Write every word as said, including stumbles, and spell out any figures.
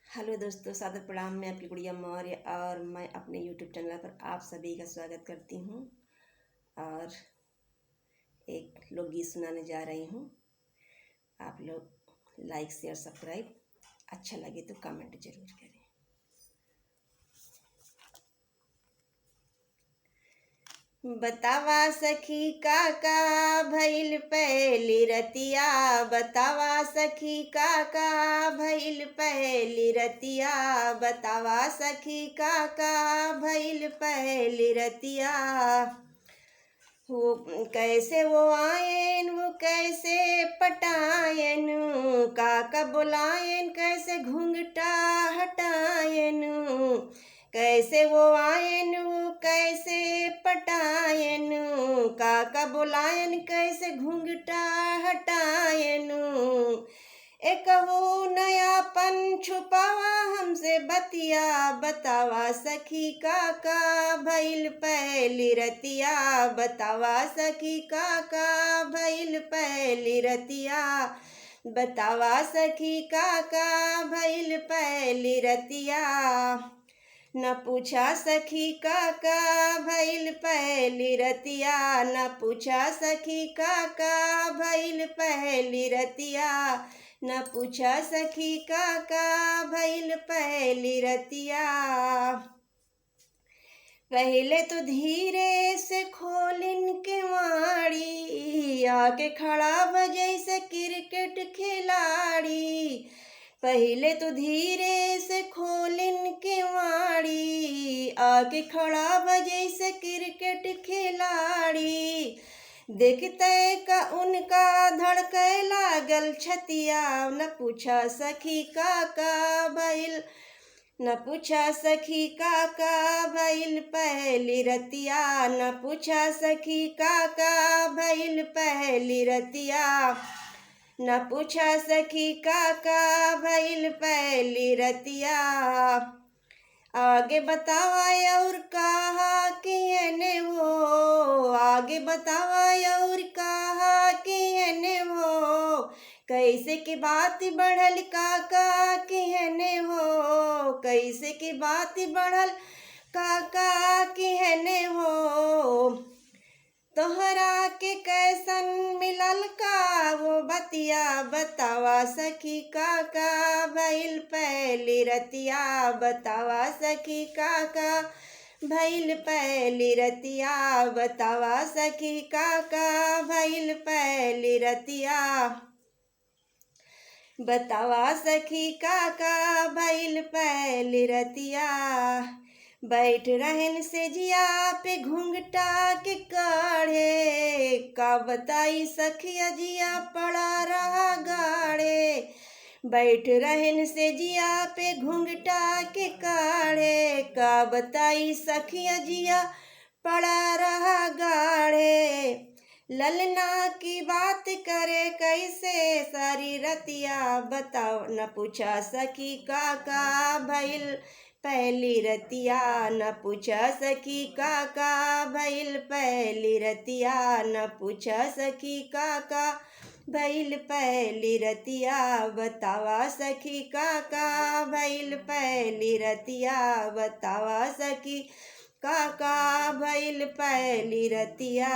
हेलो दोस्तों, सादर प्रणाम। मैं आपकी गुड़िया मौर्य और मैं अपने YouTube चैनल पर आप सभी का स्वागत करती हूँ और एक लोकगीत सुनाने जा रही हूँ। आप लोग लाइक, शेयर, सब्सक्राइब, अच्छा लगे तो कमेंट जरूर करें। बतावा सखी का का भइल पहली रतिया, बतावा सखी का का भइल पहली रतिया, बतावा सखी का का भइल पहली रतिया। वो कैसे वो आयन, वो कैसे पटायन, का का बुलायन, कैसे घुंघटा हटायन, कैसे वो आयन, वो कैसे पटायन, का का बुलायन, कैसे घुंघटा हटायन। एकहू नयापन छुपावा हमसे बतिया, बतावा सखी का का भइल पहली रतिया, बतावा सखी का का भइल पहली रतिया, बतावा सखी का का भइल पहली रतिया। न पूछा सखी का का भइल पहली रतिया, न पूछा सखी का का भइल पहली रतिया, न पूछा सखी का का भइल पहली रतिया। पहिले तो धीरे से खोलिन केवाड़ी, आके खड़ा बा जैसे क्रिकेट खिलाड़ी। पहिले तो धीरे से खोलिन केवाड़ी, आके खड़ा बा जैसे क्रिकेट खिलाड़ी। देखते का उनका धड़के लागल छतिया, न पूछा सखी का का भइल, न पूछा सखी का का भइल पहली रतिया, न पूछा सखी का का भइल पहली रतिया, न पूछा सखी का का भइल पहली रतिया। आगे बतावा और कहा कि एने हो, आगे बतावा और कहा कि एने हो, कैसे के बात बढ़ल का का कि एने हो, कैसे के बात बढ़ल का का कि एने हो। तोहरा के कैसन मिलल का वो बतिया, बतावा सखी का का भइल पहली रतिया, बतावा सखी का का भइल पहली रतिया, बतावा सखी का का भइल पहली रतिया। बतावा सखी का का भइल पहली रतिया। बैठ रहन से जिया पे घुंघटा के काढ़े, का बताई सखिया जिया पड़ा रहा गाढ़े। बैठ रहन से जिया पे घुंघटा के काढ़े, का बताई सखिया जिया पड़ा रहा गाढ़े। ललना की बात करे कैसे सारी रतिया, बताओ न पूछा सखी का का भइल पहली रतिया, न पूछा सखी का का भइल पहली रतिया, न पूछा सखी का का भइल पहली रतिया, बतावा सखी का का भइल पहली रतिया, बतावा सखी का का भइल पहली रतिया।